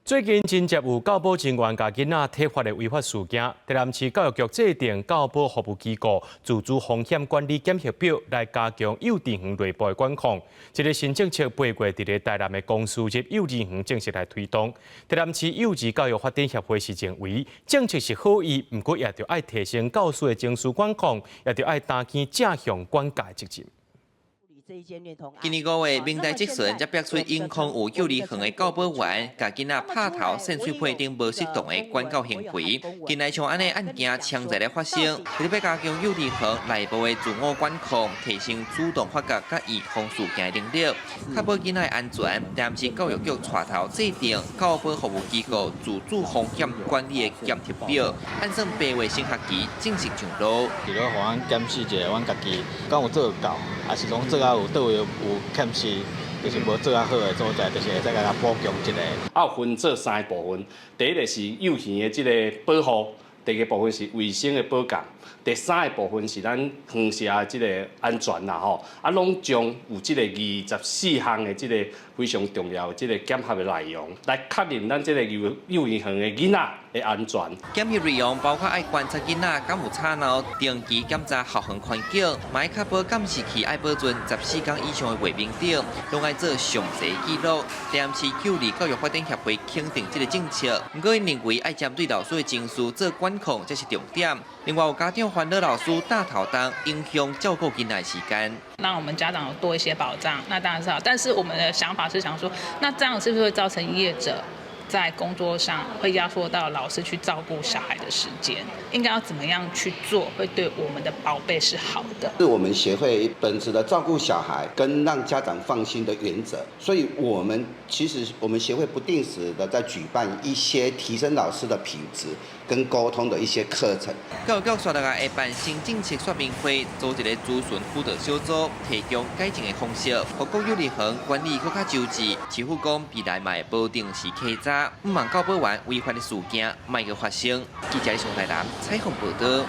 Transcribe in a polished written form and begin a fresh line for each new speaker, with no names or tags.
最近真濟有教保人員共囡仔體罰的違法事件，台南市教育局制定教保服務機構自主風險管理檢核表，來加強幼稚園內部的管控。這个新政策八月佇咧台南的公私立幼兒園正式來推動。台南市幼兒教育發展協會是認為政策是好意，毋過也著愛提升教師的情緒管控，也著愛擔起正向管教的責任。
今年5月，明代職詢才爆出永康有幼兒園的教保員，共囡仔拍頭、搧喙皮等無適當的管教行為。近來像按呢案件常在咧發生，為了欲加強幼兒園內部的自我管控，提升主動發覺佮預防事件的能力，確保囡仔的安全。台南市教育局帶頭制定教保服務機構自主風險管理的檢核表，按算8月新學期正式上路。
除了予阮檢視一下，阮家己敢有做到，抑是講做甲有佗位有欠失，就是無做較好的所在，就是會使共佮補強一下。
啊，有分做三个部分，第一个是幼兒的這个保護，第二个部分是衛生的保健，第三个部分是咱園舍的這个安全啦吼。啊，攏將有這个24項的這个非常重要的這个檢核的內容，來確認咱這个幼兒園的囡仔的安全。
檢核內容包括愛觀察囡仔敢有吵鬧，定期檢查校園環境，嘛愛確保監視器愛保存14天以上的畫面等，攏愛做詳細記錄。台南市幼兒教育發展協會肯定這个政策，毋過𪜶認為愛針對老師的情緒做管控才是重點。另外有家長煩惱老師擔頭重，影響照顧囡仔的時間。
讓我們家長有多一些保障，那當然是好。但是我們的想法是想說，那這樣是不是會造成業者在工作上會壓縮到老師去照顧小孩的時間？應該要怎麼樣去做，會對我們的寶貝是好的？
是我們協會本着的照顧小孩跟讓家長放心的原則，所以我們其實我們協會不定時的在舉辦一些提升老師的品質跟溝通的一些課程。
教育局紲落來會辦新政策說明會，組一個諮詢輔導小組，提供改進的方式，予各幼兒園管理閣較周至。市府講未來嘛會無定時稽查，毋望教保員違法的事件莫閣發生。記者上台南採訪報導。